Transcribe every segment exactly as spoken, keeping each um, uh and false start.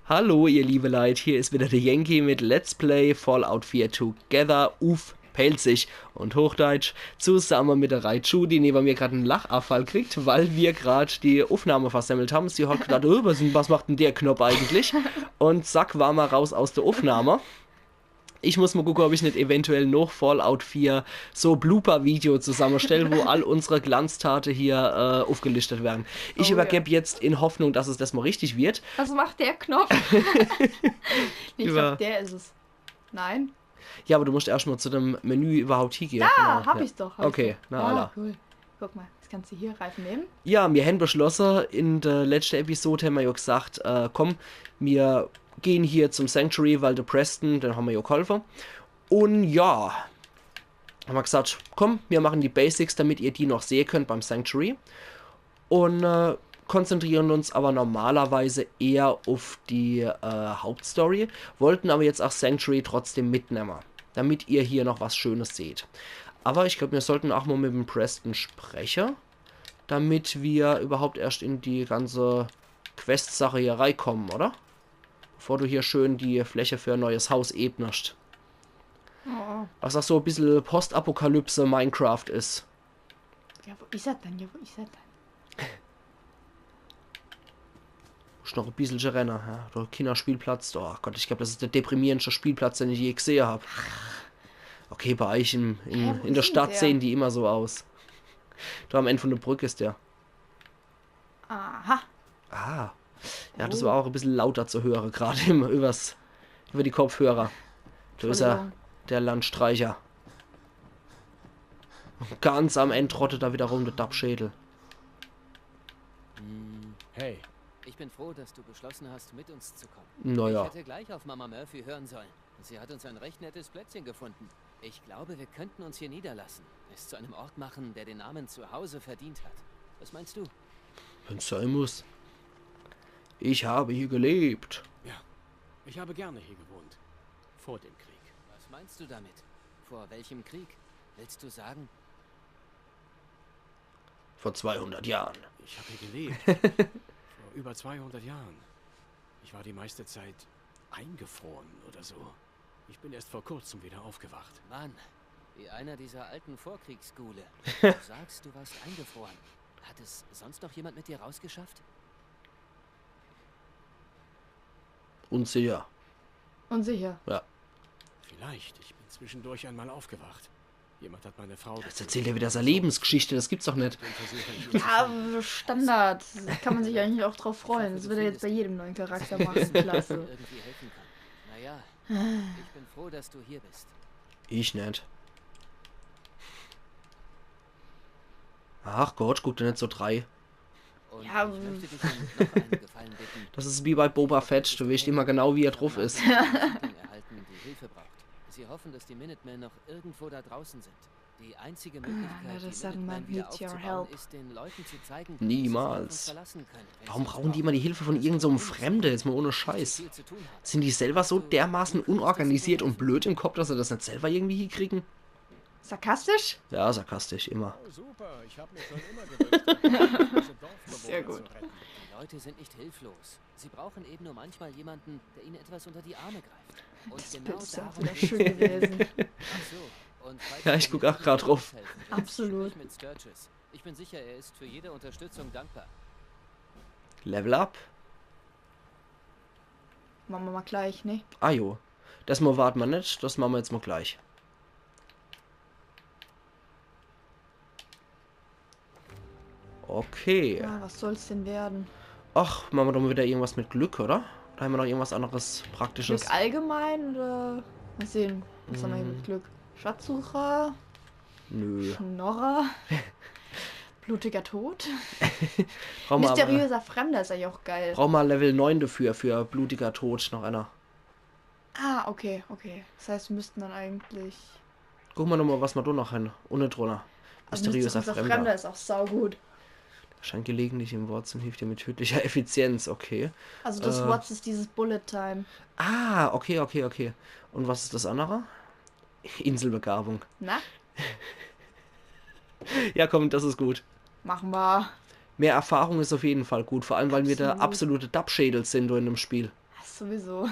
Hallo, ihr liebe Leit, hier is wieder de Yankee mit Let's Play Fallout vier Together uff Pälzisch und Hochdeitsch, zusamme mit de Raichu, die newe mir grad en Lachafall kriegt, weil mir grad die Uffnahme versemmelt hän. Sie hat gedacht: „Oh, was, was macht denn der Knopp eigentlich?“ Und zack, war ma raus aus de Uffnahme. Ich muss mo gucke, ob ich net eventuell noch Fallout vier so Blooper-Video zusammestell, wo all unsere Glanztate hier, äh, uffgelistet werre. Ich Oh, übergeb ja. jetzt in Hoffnung, dass es des Mo richtig wird. Was macht der Knopp? Nee, ich Über- glaub, der is es. Nein? Ja, aber du musst erscht mo zu dem Menü überhaupt hiegehe. Da, Genau, hab ja. ich's doch, hab Okay, ich's doch. na, Ja, alla. Cool. Guck mal, jetzt kannst du hier Reifen nehmen. Ja, mir hän beschlosse, in de letschte Episode hän mir jo gesagt, äh, komm, mir gehn hier zum Sanctuary, weil de Preston, den hän mir jo geholfe. Und ja, hän mir gesagt, komm, mir machen die Basics, damit ihr die noch sehe könnt beim Sanctuary. Und, äh, konzentrieren uns aber normalerweise eher uff die, äh, Hauptstory, wollten aber jetzt auch Sanctuary trotzdem mitnemme, damit ihr hier noch was Schönes seht. Aber ich glaub, mir sollten auch mo mit dem Preston spreche, damit mir überhaupt erscht in die ganze Quest-Sache hier reikommen, oder? Bevor du hier schön die Fläche für e neues Haus ebnest. Oh. Was auch so e bissel Postapokalypse Minecraft is. Ja, wo is er denn? Ja, wo is er denn? Muss noch e bisselche renne, ja. Der Kinderspielplatz, oh Gott, ich glaub, das is der deprimierendste Spielplatz, den ich je gesehe hab. Okay, bei euch im, im, Hä, wo in der is denn Stadt der? sehen die immer so aus. Da am End von der Brück is der. Aha. Ah. Ja, das Oh. war auch e bissel lauter zu höre, grad im, übers, über die Kopfhörer. Da is er, Entschuldigung. der Landstreicher. Ganz am End trottet da wieder rum der Dappschädel. Hey. Ich bin froh, dass du beschlossen hast, mit uns zu kommen. Naja. Ich hätte gleich auf Mama Murphy hören sollen. Sie hat uns ein recht nettes Plätzchen gefunden. Ich glaube, wir könnten uns hier niederlassen. Es zu einem Ort machen, der den Namen Zuhause verdient hat. Was meinst du? Wenn's sein muss. Ich habe hier gelebt. Ja, ich habe gerne hier gewohnt. Vor dem Krieg. Was meinst du damit? Vor welchem Krieg? Willst du sagen? Vor zweihundert Jahren. Ich habe hier gelebt. Vor über zweihundert Jahren. Ich war die meiste Zeit eingefroren oder so. Ich bin erst vor kurzem wieder aufgewacht. Mann, wie einer dieser alten Vorkriegsghule. Du sagst, du warst eingefroren. Hat es sonst noch jemand mit dir rausgeschafft? Unsicher. Unsicher. Ja. Vielleicht. Ich bin zwischendurch einmal aufgewacht. Jemand hat meine Frau Jetzt erzählt er wieder seine Lebensgeschichte, das gibt's doch net. Ja, Standard. Kann man sich eigentlich auch drauf freuen. Das wird er jetzt bei jedem neuen Charakter machen. Klasse. Irgendwie helfen kann. Naja, ich bin froh, dass du hier bist. Ich net. Ach Gott, guck dir net so drei. Und Ja, ich möchte dich um noch einen Gefallen bitten. Das is wie bei Boba Fett, du weescht immer genau, wie er druff is. Erhalten, die Hilfe braucht. Sie hoffen, dass die Minutemen noch irgendwo da draußen sind. Die einzige Möglichkeit, Ah, die Minutemen wieder aufzubauen, ist, den Leuten zu zeigen, dass sie sich auf uns verlassen können, wenn sie uns brauchen. Niemals. Warum brauchen die immer die Hilfe von irgend so em Fremde? Jetzt mal ohne Scheiß. Sind die selber so dermaßen unorganisiert und blöd im Kopf, dass sie das net selber irgendwie hiekriegen? Sarkastisch? Ja, sarkastisch, immer. Oh, super, ich hab mir schon immer gewünscht, eine Dorfbewohner zu retten. Sehr gut. Die Leute sind nicht hilflos. Sie brauchen eben nur manchmal jemanden, der ihnen etwas unter die Arme greift. Und genau darum geht's. Das Bild ist ja auch wieder schön gewesen. Ach so, und falls du mir irgendwie aushelfen willst, sprich mit Sturgis. Absolut. Ich bin sicher, er ist für jede Unterstützung dankbar. Level up. Mache mer mal gleich, ne? Ah jo. Das mal warte mer net, das mache mer jetzt mal gleich. Okay. Ja, was soll's denn werden? Ach, mache mer doch mal wieder irgendwas mit Glück, oder? Oder hän mer noch irgendwas anderes Praktisches? Glück allgemein oder? Mal sehen, was hän mer hier mit Glück? Schatzsucher? Nö. Schnorrer? Blutiger Tod? Brauch mer aber Mysteriöser Fremder is eigentlich auch geil. Brauch mer Level neun dafür, für blutiger Tod noch einer. Ah, okay, okay. Das heißt, wir müssten dann eigentlich Gucke mer nochmal, was mer do noch hän. Unne drunner. Also mysteriöser Fremder. Mysteriöser Fremder is auch saugut. Erscheint gelegentlich im Watson, hilft dir mit tödlicher Effizienz, okay. Also das Watson is dieses Bullet Time. Ah, okay, okay, okay. Und was is das andere? Inselbegabung. Na? Ja, komm, das is gut. Mache mer. Mehr Erfahrung is auf jeden Fall gut, vor allem, weil mir der absolute Dappschädel sin do in dem Spiel. Sowieso.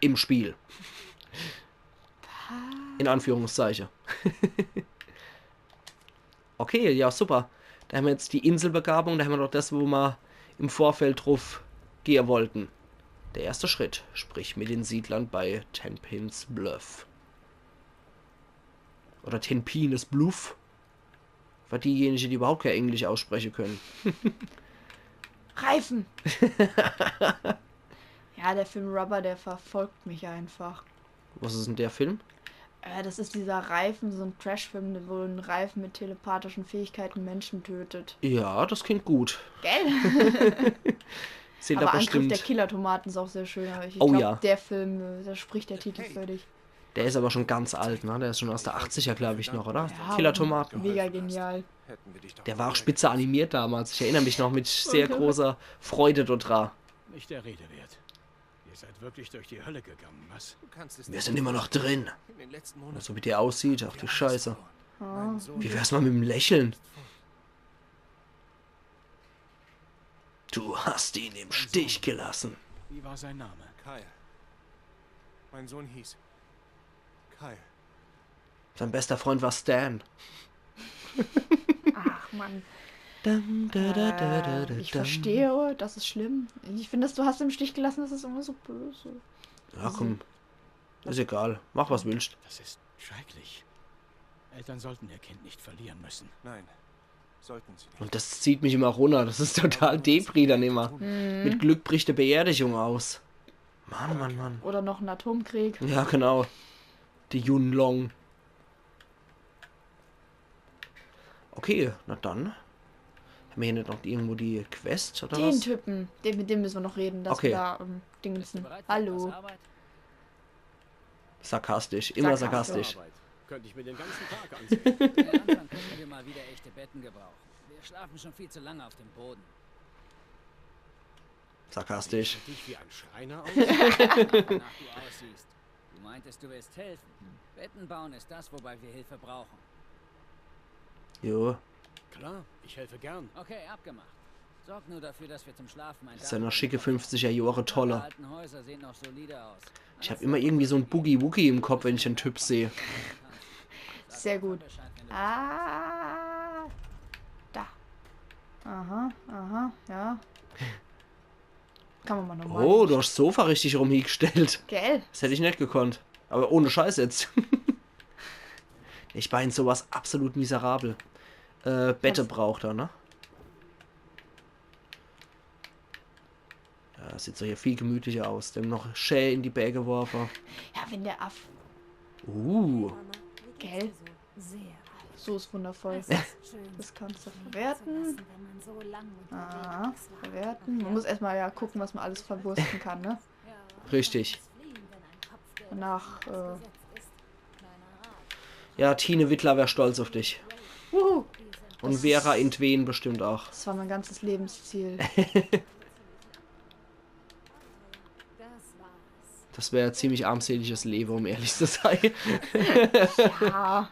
Im Spiel. In Anführungszeichen. Okay, ja, super. Da hämmer jetzt die Inselbegabung, da hämmer doch das, wo mer im Vorfeld druf gehe wollten. Der erste Schritt, sprich mit den Siedlern bei Tenpins Bluff. Oder Tenpines Bluff. Für diejenigen, die überhaupt kein Englisch aussprechen können. Reifen! Ja, der Film Rubber, der verfolgt mich einfach. Was ist denn der Film? Äh, das ist dieser Reifen, so ein Trash-Film, wo ein Reifen mit telepathischen Fähigkeiten Menschen tötet. Ja, das klingt gut. Gell? Sind Aber aber Angriff der bestimmt. Killer-Tomaten ist auch sehr schön. Aber ich Oh glaub, ja. Der Film, äh, da spricht der Titel für dich. Der ist aber schon ganz alt, ne? Der ist schon aus der achtziger, glaube ich, noch, oder? Ja, Killer-Tomaten. Mega genial. Hätten wir dich doch Der war auch direkt spitze animiert damals. Ich erinnere mich noch mit sehr großer Freude dort dran. Nicht der Rede wert. Ihr seid wirklich durch die Hölle gegangen, was? Du kannst es Wir sind immer noch drin. In den letzten Monaten So wie der aussieht, ach die Scheiße. Mein Sohn Wie wär's mal mit dem Lächeln? Du hast ihn im Stich gelassen. Wie war sein Name? Kyle. Mein Sohn hieß Kyle. Sein bester Freund war Stan. Ach Mann. Dum, da, da, da, da, Äh, da, ich dum. verstehe, das ist schlimm. Ich finde, dass du hast im Stich gelassen, das ist immer so böse. Ja, komm. Ist egal. Mach, was willst. Das ist schrecklich. Eltern sollten ihr Kind nicht verlieren müssen. Nein, sollten sie nicht. Und das zieht mich immer runter. Das ist total Depri dann immer. Mit Glück bricht die Beerdigung aus. Mann, Mann, Mann. Oder noch ein Atomkrieg. Ja, genau. Die Yunlong. Okay, na dann. Haben wir hier nicht noch irgendwo die Quest oder Den was? Typen, den, mit dem müssen wir noch reden, dass Okay. wir da ähm, Dingens sind. Hallo. Sarkastisch, immer Sarkastisch. sarkastisch. Arbeit. Könnte ich mir den ganzen Tag ansehen. Langsam könnten wir mal wieder echte Betten gebrauchen. Wir schlafen schon viel zu lange auf dem Boden. Sarkastisch. Dich wie ein Schreiner aus? Wonach du aussiehst. Du meintest, du willst helfen. Betten bauen ist das, wobei wir Hilfe brauchen. Jo, Klar, ich helfe gern. Okay, abgemacht. Sorg nur dafür, dass wir zum Schlafen ein seiner schicke fünfziger Jahre toller. Alten Häuser sehen noch solide aus. Ich habe immer irgendwie so ein Boogie Woogie im Kopf, wenn ich den Typ sehe. Sehr gut. Ah. Da. Aha, aha, ja. Kann man mal normal. Oh, du hast das Sofa richtig rum hingestellt. Gell? Das hätte ich nicht gekonnt. Aber ohne Scheiß jetzt. Ich bin in sowas absolut miserabel. Äh, Bette braucht er, ne? Ja, das sieht so hier viel gemütlicher aus. Dem noch schä in die Bää geworfen. Ja, wenn der Aff. Uh, Gell? Sehr So ist wundervoll. schön. Das kannst du verwerten. Wenn man so lang Ah, verwerten. Man muss erstmal ja gucken, was man alles verwursten kann, ne? Richtig. Danach, äh, Ja, Tine Wittler wäre stolz auf dich. Wuhu, Und Vera in Tween bestimmt auch. Das war mein ganzes Lebensziel. Das wäre ein ziemlich armseliges Leben, um ehrlich zu sein. Ja.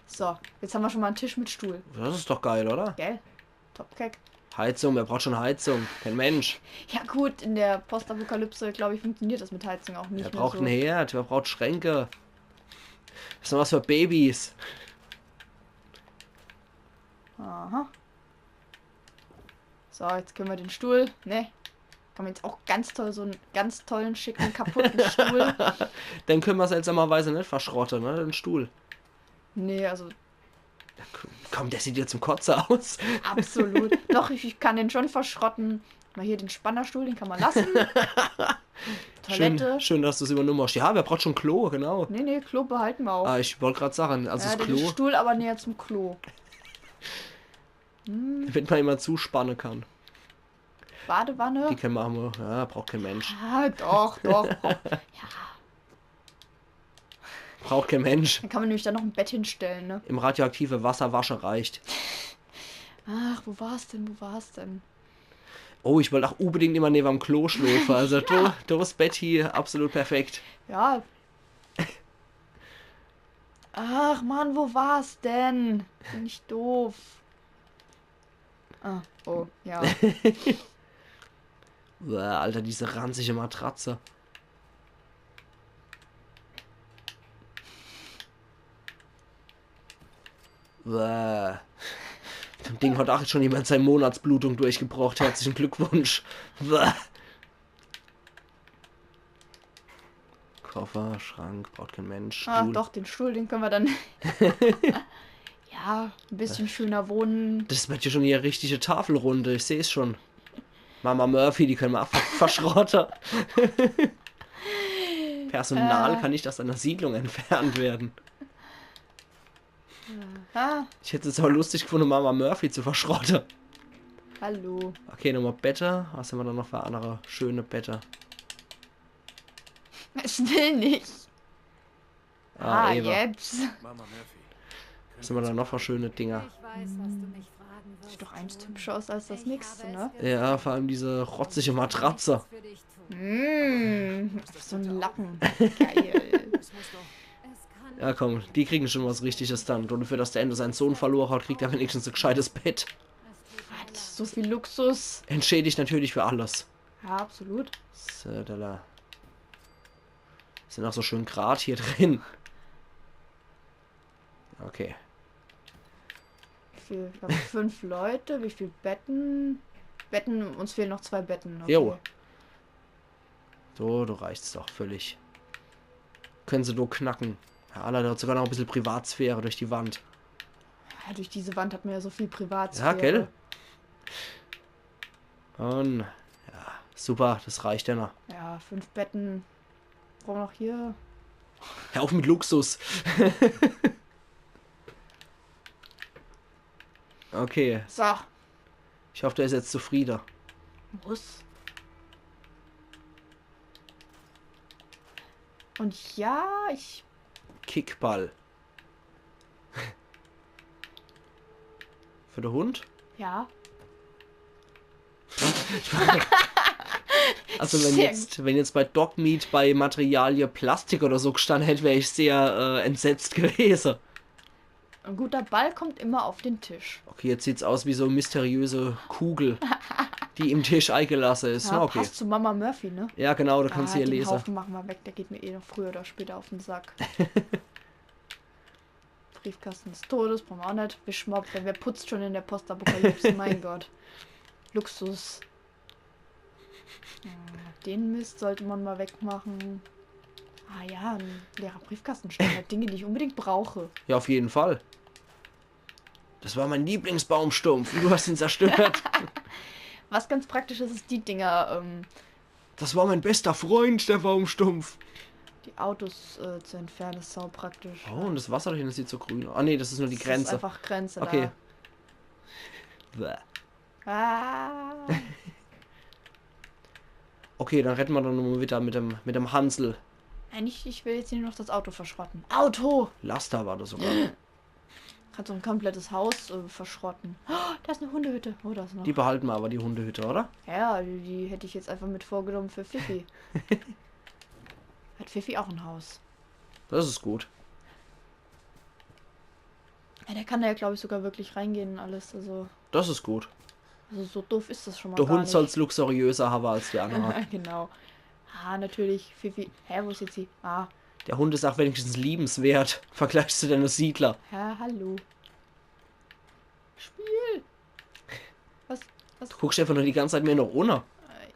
So, jetzt haben wir schon mal einen Tisch mit Stuhl. Das ist doch geil, oder? Gell? Top Keck. Heizung, wer braucht schon Heizung? Kein Mensch. Ja gut, in der Postapokalypse, glaube ich, funktioniert das mit Heizung auch nicht Wer mehr braucht so. Einen Herd? Wer braucht Schränke? Das sind was für Babys. Aha. So, jetzt können wir den Stuhl, ne? Kann man jetzt auch ganz toll, so einen ganz tollen, schicken, kaputten Stuhl. Den können wir seltsamerweise nicht verschrotten, ne? Den Stuhl. Nee, also Komm, der sieht ja zum Kotze aus. Absolut. Doch, ich, ich kann den schon verschrotten. Mal hier den Spannerstuhl, den kann man lassen. Toilette. Schön, schön, dass du es übernommen hast. Ja, wer braucht schon Klo, genau. Nee, nee, Klo behalten wir auch. Ah, ich wollte gerade sagen, also Ja, das den Klo, Stuhl aber näher zum Klo. damit man immer zuspannen kann. Badewanne. Die können wir haben. Ja, braucht kein Mensch. Ah, doch, doch. Brauch- Braucht kein Mensch. Dann kann man nämlich da noch ein Bett hinstellen, ne? Im radioaktive Wasser wasche reicht. Ach, wo war's denn? Wo war's denn? Oh, ich wollte auch unbedingt immer neben dem Klo schlafen. Also du, du das Bett hier, absolut perfekt. Ja. Ach Mann, wo war's denn? Bin ich doof. Ah, oh, ja. Bäh, Alter, diese ranzige Matratze. Bäh. Dem Ding hat auch schon jemand seine Monatsblutung durchgebrochen. Herzlichen Glückwunsch. Bäh. Koffer, Schrank, braucht kein Mensch. Ah, Stuhl. Doch, den Stuhl, den können wir dann. Ja, ein bisschen schöner wohnen. Das wird ja schon hier richtige Tafelrunde, ich seh's schon. Mama Murphy, die können wir auch ver- verschrotten. Personal Äh. kann nicht aus einer Siedlung entfernt werden. Aha. Ich hätt's jetzt aber lustig gefunden, Mama Murphy zu verschrotten. Hallo. Okay, nochmal Bette. Was haben wir da noch für andere schöne Bette? Es will nicht. Ah, Ah, eben. Jetzt. Mama Murphy. Was haben wir da noch für schöne Dinger? Ich weiß, was du mich fragen wirst. Sieht doch eins hübscher aus als das nächste, ne? Ja, vor allem diese rotzige Matratze. Für dich tun. Mm, so ein Lappen. Geil. Ja, komm, die kriegen schon was Richtiges dann. Und dafür, dass der Ende seinen Sohn verloren hat, kriegt er wenigstens ein gescheites Bett. Hat so viel Luxus. Entschädigt natürlich für alles. Ja, absolut. So, da, da. Sind auch so schön grad hier drin. Okay. Wie viel? Wir haben fünf Leute. Wie viel Betten? Betten, uns fehlen noch zwei Betten. Okay. Jo. So, da reicht's doch völlig. Können sie nur knacken. Ja, Alter, der hat sogar noch ein bisschen Privatsphäre durch die Wand. Ja, durch diese Wand hat man ja so viel Privatsphäre. Ja, gell? Und, ja, super, das reicht ja noch. Ja, fünf Betten. Brauchen wir noch hier. Hör auf mit Luxus. Okay. So. Ich hoffe, der ist jetzt zufrieden. Muss. Und ja, ich Kickball. Für den Hund? Ja. Also wenn jetzt, wenn jetzt bei Dogmeat bei Materialie Plastik oder so gestanden hätte, wäre ich sehr äh, entsetzt gewesen. Ein guter Ball kommt immer auf den Tisch. Okay, jetzt sieht's aus wie so eine mysteriöse Kugel, die im Tisch eingelassen ist. Ja, na, okay. Passt zu Mama Murphy, ne? Ja, genau, da kannst du ah, hier den lesen. Haufen machen wir weg, der geht mir eh noch früher oder später auf den Sack. Briefkasten des Todes, brauchen wir auch nicht. Wischmopp, wer, wer putzt schon in der Postapokalypse? Mein Gott. Luxus. Hm, den Mist sollte man mal wegmachen. Ah ja, ein leerer Briefkastenständer. Dinge, die ich unbedingt brauche. Ja, auf jeden Fall. Das war mein Lieblingsbaumstumpf und du hast ihn zerstört. Was ganz praktisch ist, ist die Dinger, ähm, Das war mein bester Freund, der Baumstumpf. Die Autos äh, zu entfernen, ist sau praktisch. Oh, und das Wasser da hinten sieht so grün aus. Ah, nee, das ist nur die Grenze. Das ist einfach Grenze. Okay. Da. Bäh. Ah. Okay, dann retten wir dann nochmal wieder mit dem, mit dem Hansel. Eigentlich, ich will jetzt hier nur noch das Auto verschrotten. Auto! Laster war das sogar. Kannst du ein komplettes Haus äh, verschrotten. Oh, da ist eine Hundehütte. Oh, da ist noch. Die behalten wir aber, die Hundehütte, oder? Ja, die, die hätte ich jetzt einfach mit vorgenommen für Fifi. Hat Fifi auch ein Haus? Das ist gut. Ja, der kann da ja, glaube ich, sogar wirklich reingehen und alles. Also, das ist gut. Also so doof ist das schon mal gar nicht. Der Hund soll's luxuriöser haben als die anderen. Genau. Ah, natürlich, Fifi. Hä, wo ist jetzt sie? Ah. Der Hund ist auch wenigstens liebenswert im Vergleich zu deinem Siedler. Ja, hallo. Spiel. Was? Was? Du guckst einfach nur die ganze Zeit mir noch runter.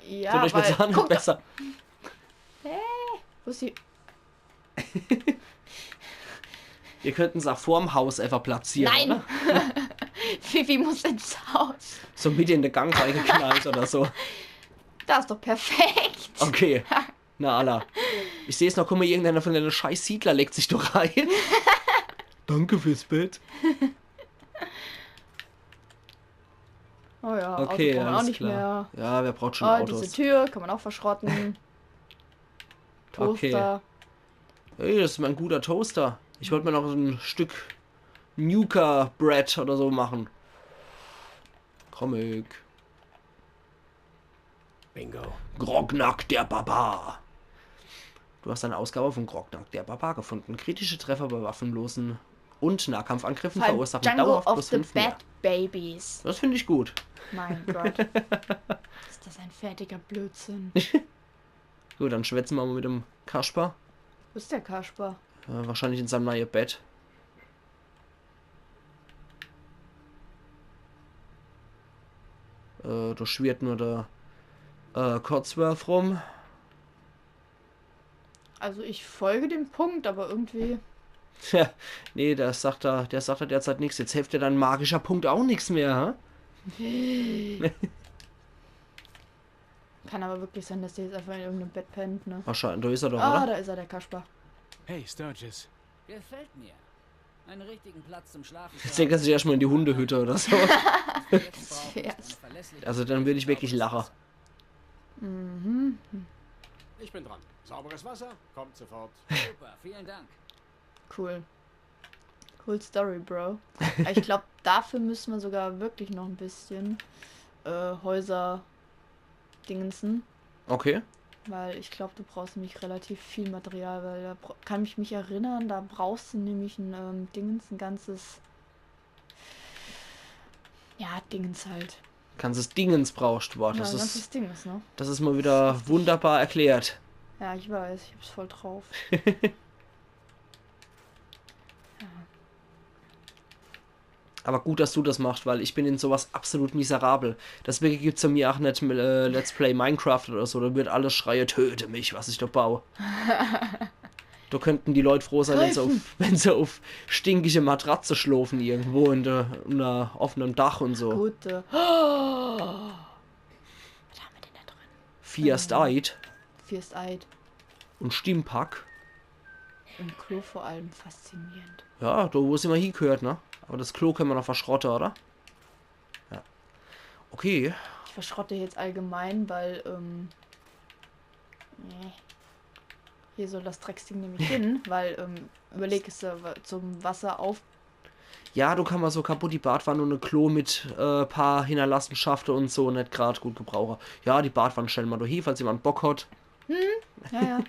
Äh, ja, tut euch mit Sachen besser. Hä? Wo ist sie? Wir könnten es auch vorm Haus einfach platzieren, nein, oder? Fifi muss ins Haus. So mitten in den Gang reingeknallt oder so. Das ist doch perfekt. Okay. Na, alla. Ich seh's noch, guck mal, irgendeiner von deinen scheiß Siedler legt sich doch rein. Danke fürs Bett. Oh ja, okay, Auto brauchen wir auch nicht mehr. Ja, wer braucht schon Autos? Oh, diese Tür kann man auch verschrotten. Okay. Toaster. Hey, das ist mein guter Toaster. Ich wollte mir noch ein Stück Nuka Bread oder so machen. Comic. Bingo. Grognak der Barbar. Du hast eine Ausgabe von Grognak der Barbar gefunden. Kritische Treffer bei waffenlosen und Nahkampfangriffen Vor allem verursachen Jungle dauerhaft of plus the fünf mehr. Bad Babies. Das finde ich gut. Mein Gott. Ist das ein fertiger Blödsinn. Gut, dann schwätze mer mal mit dem Kasper. Wo ist der Kasper? Äh, wahrscheinlich in seinem neuen Bett. Äh, da schwirrt nur der äh, Codsworth rum. Also ich folge dem Punkt, aber irgendwie. Tja, nee, der sagt da, der sagt da derzeit nichts. Jetzt hilft dir dein magischer Punkt auch nichts mehr, hä? Kann aber wirklich sein, dass der jetzt einfach in irgendeinem Bett pennt, ne? Wahrscheinlich, da ist er doch, Ah, oder? Da ist er, der Kasper. Hey, Sturgis. Gefällt mir. Einen richtigen Platz zum Schlafen. Ich denke, er sich erstmal in die Hundehütte oder so. Jetzt brauche ich Yes. ein verlässliches Also dann würde ich wirklich lachen. Mhm. Ich bin dran. Sauberes Wasser kommt sofort. Super, vielen Dank. Cool. Cool Story, Bro. Aber ich glaube, dafür müssen wir sogar wirklich noch ein bisschen äh, Häuser dingensen. Okay. Weil ich glaube, du brauchst nämlich relativ viel Material, weil da bra- kann ich mich erinnern, da brauchst du nämlich ein ähm, Dingens, ein ganzes. Ja, Dingens halt. Ganzes Dingens brauchst, boah, Ja, das ein ist, ganzes Dingens, ne? das ist mal wieder wunderbar erklärt. Ja, ich weiß, ich hab's voll drauf. Aber gut, dass du das machst, weil ich bin in sowas absolut miserabel. Deswegen gibt's bei mir auch nicht äh, Let's Play Minecraft oder so. Da wird alles schreie, töte mich, was ich da baue. Da könnten die Leute froh sein, wenn sie auf, wenn sie auf stinkige Matratze schlafen irgendwo in der, unter offenem Dach und so. Gut. Äh. Oh. Was haben wir denn da drin? Fierce-Eyed Fierce-Eyed. und Stimpack. Im Klo vor allem faszinierend. Ja, da wo es immer hingehört, ne? Aber das Klo können wir noch verschrotten, oder? Ja. Okay. Ich verschrotte jetzt allgemein, weil, ähm, nee. Hier soll das Drecksding nämlich hin, weil, ähm, überleg es, äh, zum Wasser auf. Ja, du kannst mal so kaputt die Badwanne und ein Klo mit äh, paar Hinterlassenschaften und so nicht grad gut gebrauchen. Ja, die Badwanne stellen wir doch hier, falls jemand Bock hat. Ja, ja.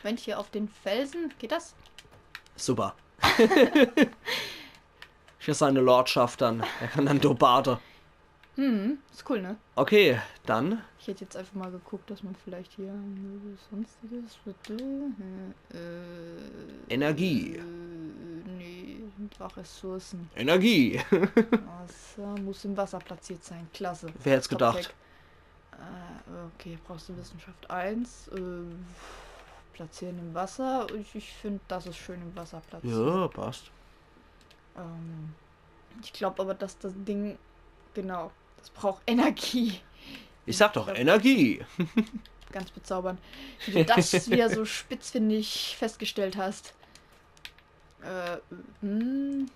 Moment, hier auf den Felsen, geht das? Super. Für seine Lordschaft dann. Er kann dann do baden. Hm, ist cool, ne? Okay, dann. Ich hätte jetzt einfach mal geguckt, dass man vielleicht hier Möbel, sonstiges, äh, Energie. Äh, nee, sind auch Ressourcen. Energie. Wasser muss im Wasser platziert sein. Klasse. Wer hätt's gedacht? Äh, okay, brauchst du Wissenschaft eins. Äh, platzieren im Wasser. Ich, ich finde, das ist schön im Wasser platziert. Ja, passt. Ähm, ich glaube aber, dass das Ding, genau, das braucht Energie. Ich sag doch, Energie. Ganz bezaubernd. Wie du das wieder so spitzfindig festgestellt hast. Äh, hm,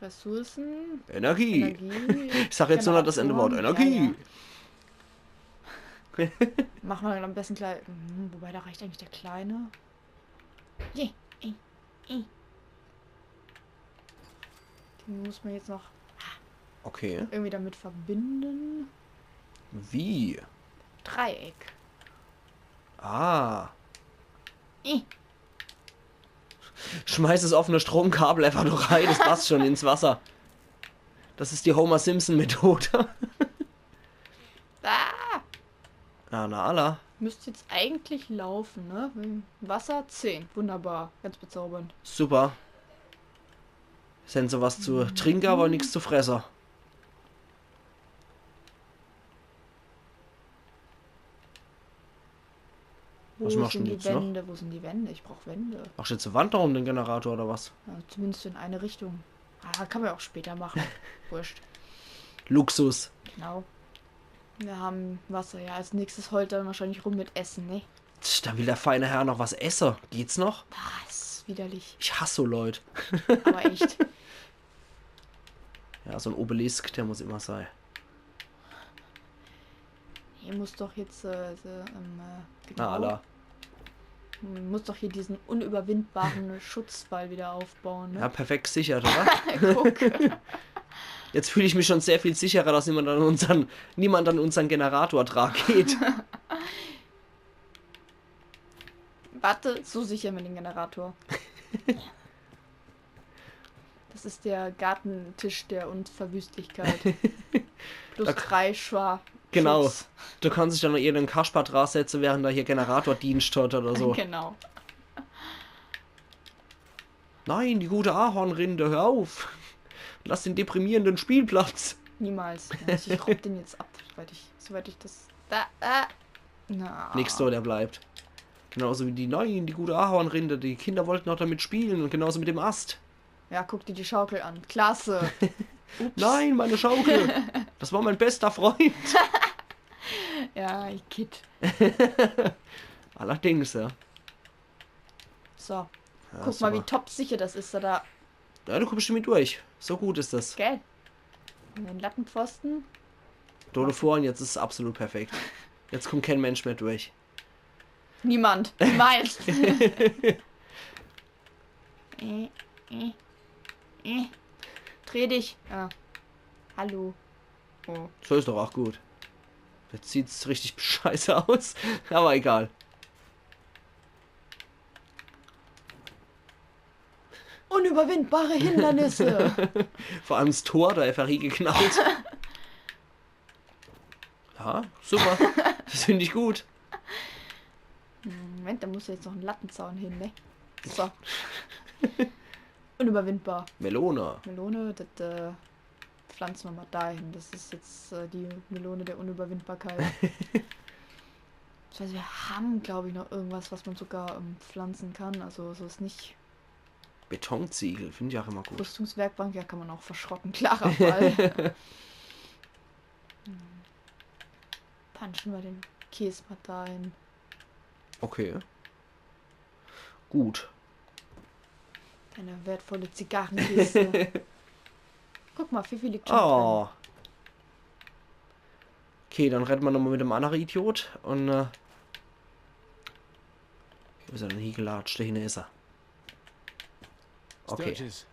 Ressourcen, Energie. Energie. Ich sag jetzt nur noch das Endwort. Generatoren. Energie. Ja, ja. Machen wir dann am besten gleich. Hm, wobei, da reicht eigentlich der kleine. Je, ey, ey. Den muss man jetzt noch Okay. irgendwie damit verbinden. Wie? Dreieck. Ah. Ih. Schmeiß das offene Stromkabel einfach noch rein, das passt schon ins Wasser. Das ist die Homer Simpson Methode. Ah, Na, na, alla. müsste jetzt eigentlich laufen, ne? Wasser zehn. Wunderbar. Ganz bezaubernd. Super. Sind so was zu trinken, aber nichts zu fressen. Was machst du Wo sind denn die jetzt noch? Wände? Wo sind die Wände? Ich brauche Wände. Machst du jetzt eine Wand da um den Generator oder was? Ja, zumindest in eine Richtung. Ah, kann man auch später machen. Wurscht. Luxus. Genau. Wir haben Wasser. Ja, als nächstes heult er dann wahrscheinlich rum mit Essen, ne? Tch, da will der feine Herr noch was essen. Geht's noch? Ah, ist widerlich. Ich hasse so Leute. Aber echt. Ja, so ein Obelisk, der muss immer sein. Hier muss doch jetzt äh, so, ähm, äh, genau. Na, alla. Man muss doch hier diesen unüberwindbaren Schutzwall wieder aufbauen, Ja, ne? perfekt gesichert, oder? Guck. Jetzt fühle ich mich schon sehr viel sicherer, dass niemand an unseren, niemand an unseren Generator dran geht. Warte, so sicher mit dem Generator. Das Das ist der Gartentisch der Unverwüstlichkeit. Plus Da k- drei Schwa. Genau. Schutz. Du kannst dich dann noch irgendeinen Kasper drasetze, während da hier Generator Dienst hat oder so. Genau. Nein, die gute Ahornrinde, hör auf. Lass den deprimierenden Spielplatz. Niemals. Ja, ich, ich raub den jetzt ab, soweit ich, soweit ich das. Da, äh, na. Nix so, der bleibt. Genauso wie die, nein, die gute Ahornrinde. Die Kinder wollten noch damit spielen und genauso mit dem Ast. Ja, guck dir die Schaukel an. Klasse. Nein, meine Schaukel. Das war mein bester Freund. Ja, ich kid. Allerdings, ja. So. Ja, Guck mal, wie super. Top sicher das ist, da. Ja, du kommst damit durch. So gut ist das. Gell? Und den Lattenpfosten. Tode vor und jetzt ist es absolut perfekt. Jetzt kommt kein Mensch mehr durch. Niemand. Niemals. Äh, äh, äh. Dreh dich. Ah. Hallo. Oh. So ist doch auch gut. Jetzt sieht's richtig scheiße aus. Aber egal. Unüberwindbare Hindernisse. Vor allem das Tor da einfach hingeknallt. Ja, super. Das finde ich gut. Moment, da muss jetzt noch ein Lattenzaun hin, ne? So. Unüberwindbar. Melone. Melone, das äh, pflanzen wir mal dahin. Das ist jetzt äh, die Melone der Unüberwindbarkeit. Das heißt, wir haben, glaube ich, noch irgendwas, was man sogar ähm, pflanzen kann. Also so ist nicht. Betonziegel, finde ich auch immer gut. Rüstungswerkbank, ja, kann man auch verschrotten, klarer Fall. Hm. Punchen wir den Käse mal dahin. Okay. Gut. Deine wertvolle Zigarrenkiste. Guck mal, Fifi liegt schon drin. Oh. Okay, dann retten wir nochmal mit dem anderen Idiot und äh, wo ist er denn hingelatscht? Da hinten ist er. Okay. Sturgis.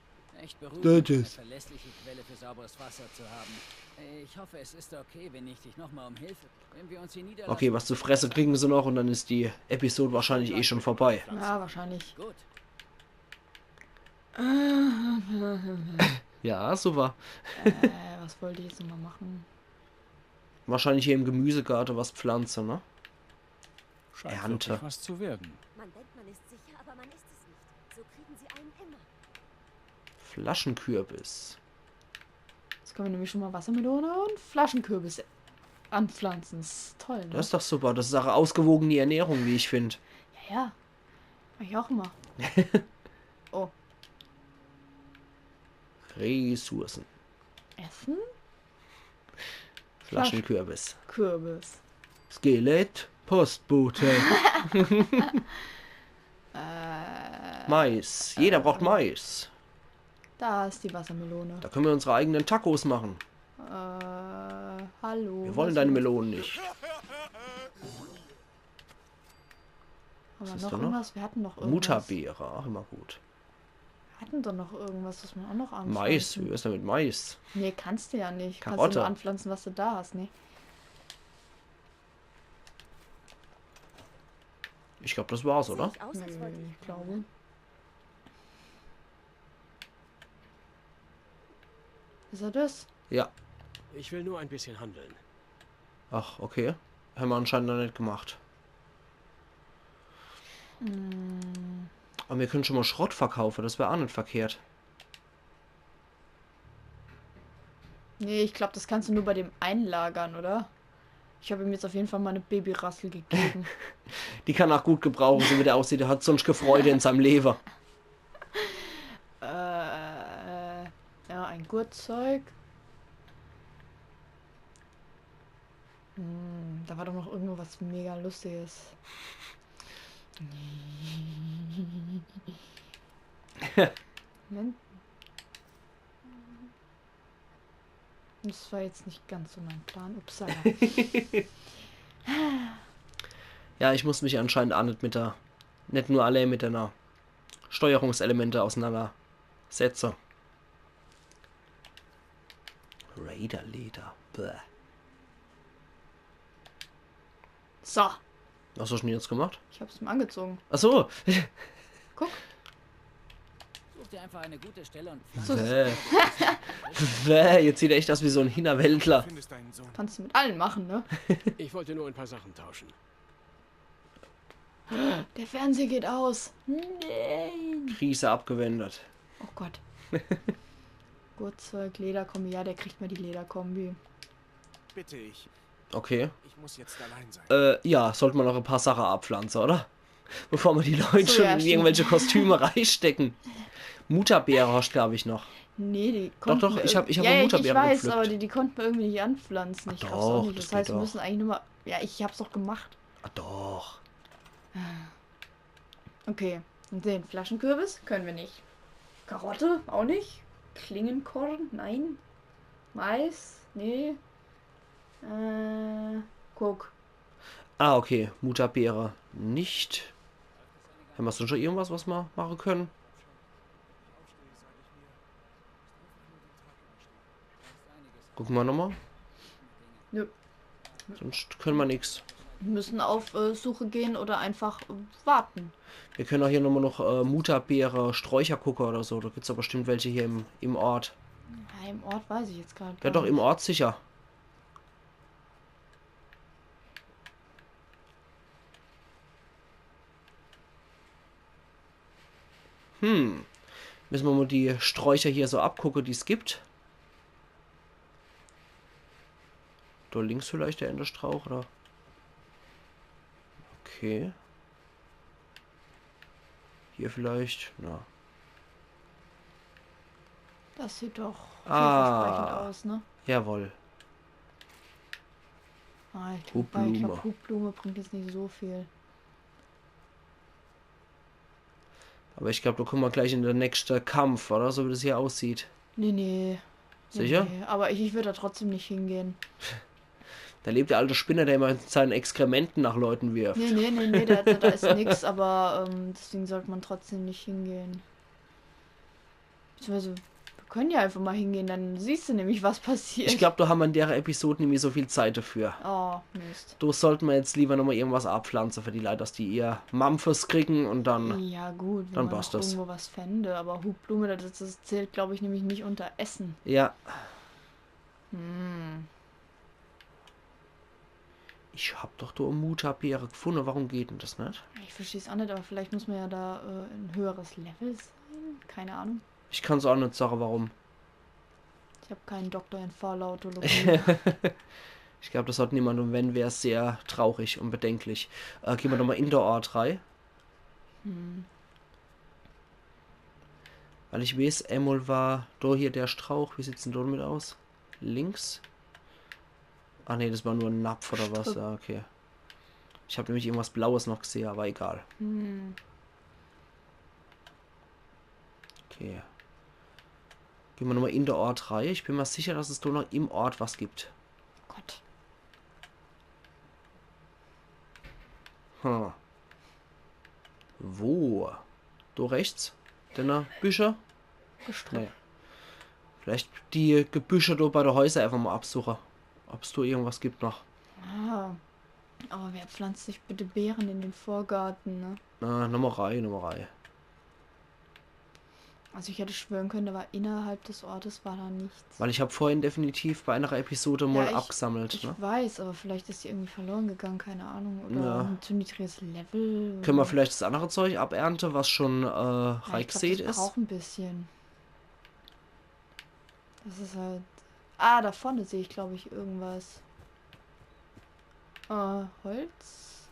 Echt beruhigend, eine Sturgis. Verlässliche Quelle für sauberes Wasser zu haben. Ich hoffe, es ist okay, wenn ich dich nochmal um Hilfe. Wenn wir uns hier niederlassen. Okay, was zu fressen kriegen sie noch und dann ist die Episode wahrscheinlich eh schon vorbei. Ja, wahrscheinlich. Gut. Ja, super. Äh, was wollte ich jetzt nochmal machen? Wahrscheinlich hier im Gemüsegarten was pflanzen, ne? Scheint Ernte. Wirklich was zu werden. Man denkt, man ist sicher, aber man ist es nicht. So kriegen sie einen immer. Flaschenkürbis. Jetzt können wir nämlich schon mal Wassermelone und Flaschenkürbis anpflanzen. Das ist toll, ne? Das ist doch super. Das ist auch ausgewogene Ernährung, wie ich finde. Ja, ja. Mach ich auch immer. Oh, Ressourcen. Essen? Flaschenkürbis. Kürbis. Skelett, Postbote. Äh, Mais. Jeder braucht Mais. Da ist die Wassermelone. Da können wir unsere eigenen Tacos machen. Äh, hallo. Wir wollen was deine ist- Melonen nicht. Haben wir Was ist noch da noch? Irgendwas? Wir hatten noch irgendwas. Mutterbeere, auch immer gut. Wir hatten doch noch irgendwas, was man auch noch Mais, anpflanzen. Wie wär's denn mit Mais? Nee, kannst du ja nicht. Kannst du Karotte. Nur anpflanzen, was du da hast, ne? Ich glaube, das war's, oder? Sieht aus, als wollte Hm, ich ich glaube. Ist er das? Ja. Ich will nur ein bisschen handeln. Ach, okay. Haben wir anscheinend noch nicht gemacht. Hm, Aber wir können schon mal Schrott verkaufen, das wäre auch nicht verkehrt. nee, ich glaube, das kannst du nur bei dem einlagern, oder? Ich habe ihm jetzt auf jeden Fall mal eine Babyrassel gegeben. Die kann er auch gut gebrauchen, so wie der aussieht. Der hat sonst keine Freude in seinem Leben. Äh, ja, ein Gurtzeug. Hm, da war doch noch irgendwas mega Lustiges. Moment. Das war jetzt nicht ganz so mein Plan. Upsala. Ja, ich muss mich anscheinend auch nicht mit der, nicht nur allein mit einer Steuerungselemente auseinandersetzen. Raider-Leder. Bäh. So, Was hast du denn jetzt gemacht? ich habe es ihm angezogen. Ach so. Guck. So Dir einfach eine gute Stelle und Bäh. Bäh, jetzt sieht er echt aus wie so en Hinnerwäldler. Findest deinen Sohn. Kannst du mit allen machen, ne? Ich wollte nur ein paar Sachen tauschen. Der Fernseher geht aus. Nein. Krise abgewendet. Oh Gott. Gurtzeug, Lederkombi. Ja, der kriegt mal die Lederkombi. Bitte, ich. Okay. Ich muss jetzt allein sein. Äh, ja, sollte mer noch e paar Sache abpflanze, oder? Bevor mer die Leute So, schon ja, in stimmt. irgendwelche Kostüme reinstecke. Mutterbeere hast, glaub ich, noch. Nee, die Doch, konnten doch, ich hab, ich hab ja, e ja, Mutterbeere ich weiß, gepflückt. Aber die, die konnten wir irgendwie nicht anpflanzen. Ich Ach raff's auch doch, nicht. das Das heißt, geht wir doch. Müssen eigentlich nur mal. Ja, ich hab's doch gemacht. Ah, doch. Okay. Und den Flaschenkürbis können wir nicht. Karotte auch nicht. Klingenkorn, nein. Mais, nee. Äh, guck. Ah, okay. Mutterbeere nicht. Hämmer sonst schon irgendwas, was mer mache können? Gucke mer nochmal. Nö. Sonst können mer nix. Wir müssen auf äh, Suche gehen oder einfach äh, warten. Mir können auch hier nochmal noch äh, Mutterbeere, Sträucher gucke oder so. Da gibt's doch bestimmt welche hier im, im Ort. Ja, im Ort weiß ich jetzt gerade. Ja, doch, im Ort sicher. Hm. Müssen mer mal die Sträucher hier so abgucke, die's gibt. Da links vielleicht der ene Strauch, oder? Okay. Hier vielleicht, na. Das sieht doch Ah. vielversprechend aus, ne? Jawohl. Ah, ich glaub, bei- ich Hubblume. Glaub, Hubblume bringt jetzt nicht so viel. Aber ich glaub, da kommen wir gleich in der nächste Kampf, oder? So wie das hier aussieht. Nee, nee. Sicher? Nee, nee. Aber ich, ich würde da trotzdem nicht hingehen. Da lebt der alte Spinner, der immer mit seinen Exkrementen nach Leuten wirft. Nee, nee, nee, nee, da, da, da ist nix, aber ähm, deswegen sollte man trotzdem nicht hingehen. Beziehungsweise, wir können ja einfach mal hingehen, dann siehst du nämlich, was passiert. Ich glaub, da haben wir in der Episode nicht mehr so viel Zeit dafür. Oh, Mist. Da sollten wir jetzt lieber nochmal irgendwas abpflanzen für die Leute, dass die ihr Mampfes kriegen und dann. Ja, gut, wenn Dann man passt noch das. Irgendwo was fände, aber Hubblume, das, das zählt, glaube ich, nämlich nicht unter Essen. Ja, Hm. ich hab doch da Mutterbeere gefunden, warum geht denn das nicht? Ich verstehe es auch nicht, aber vielleicht muss man ja da äh, ein höheres Level sein. Keine Ahnung. Ich kann's auch nicht sagen, warum. Ich habe keinen Doktor in Vorlautologie. Ich glaub, das hat niemand und wenn, wär's sehr traurig und bedenklich. Äh, gehen wir nochmal in der Ort rein. Hm. Weil ich weiß, einmal war da hier der Strauch. Wie sieht's denn damit aus? Links? Ah nee, das war nur ein Napf oder was? Strüpp. Ah, okay. Ich hab nämlich irgendwas Blaues noch gesehen, aber egal. Hm. Okay. Gehen wir nochmal in der Ort rein. Ich bin mir sicher, dass es da noch im Ort was gibt. Gott. Hm. Wo? Da rechts? Denn Büsche? Gestrüpp. Nee. Vielleicht die Gebüsche da bei der Häuser einfach mal absuchen. Ob's da irgendwas gibt noch. Ah. Aber wer pflanzt sich bitte Beeren in den Vorgarten, ne? Na, nochmal rein, nochmal rein. Also ich hätte schwören können, da war innerhalb des Ortes war da nichts. Weil ich hab vorhin definitiv bei einer Episode mal Ja, ich- abgesammelt, Ich ne? weiß, aber vielleicht ist die irgendwie verloren gegangen, keine Ahnung. Oder Ja. ein zu niedriges Level. Können wir oder- vielleicht das andere Zeug abernten, was schon äh, Ja, ich glaub, reingesät das ist? Braucht ein bisschen. Das ist halt. Ah, da vorne sehe ich, glaube ich, irgendwas. Äh, Holz.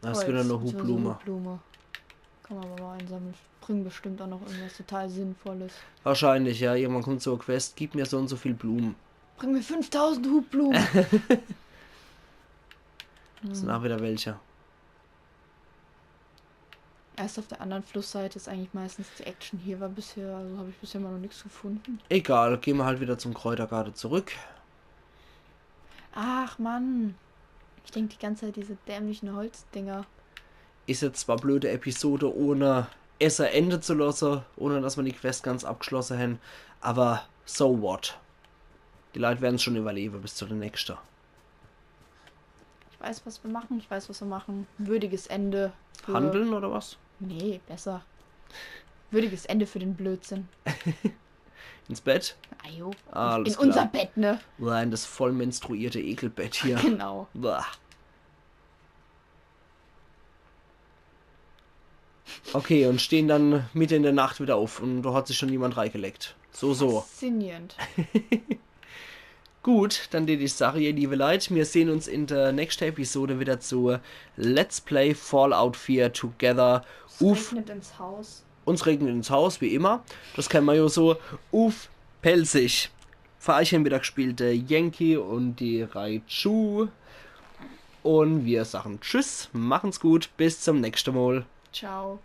Das Holz, gibt eine beziehungsweise Hubblume. Hubblume. Kann man aber mal einsammeln. Bringt bestimmt auch noch irgendwas total Sinnvolles. Wahrscheinlich, ja. Irgendwann kommt so eine Quest, gib mir so und so viel Blumen. Bring mir fünftausend Hubblumen. Das sind auch wieder welche. Erst auf der anderen Flussseite ist eigentlich meistens die Action. Hier war bisher, also habe ich bisher immer noch nichts gefunden. Egal, gehen wir halt wieder zum Kräutergarten zurück. Ach Mann. Ich denke die ganze Zeit diese dämlichen Holzdinger. Ist jetzt zwar blöde Episode, ohne Esse Ende zu lassen, ohne dass wir die Quest ganz abgeschlossen haben, aber so what? Die Leute werden's schon überleben bis zu der nächsten. Ich weiß, was wir machen. Ich weiß, was wir machen. Würdiges Ende. Für- Handeln oder was? Nee, besser. Würdiges Ende für den Blödsinn. Ins Bett? Ajo. Alles In klar. Unser Bett, ne? Boah, in das voll menstruierte Ekelbett hier. Genau. Boah. Okay, und stehen dann mitte in der Nacht wieder auf und da hat sich schon jemand reingelegt. So, so. Faszinierend. Gut, dann deet ich sage, ihr liebe Leit, wir sehen uns in der nächsten Episode wieder zu Let's Play Fallout vier Together. Uff, Regnet ins Haus. Uns regnet ins Haus, wie immer. Das kennen wir ja so. Uff Pälzisch. Für euch haben wieder gespielt der Yankee und die Raichu. Und wir sagen Tschüss, machen's gut, bis zum nächsten Mal. Ciao.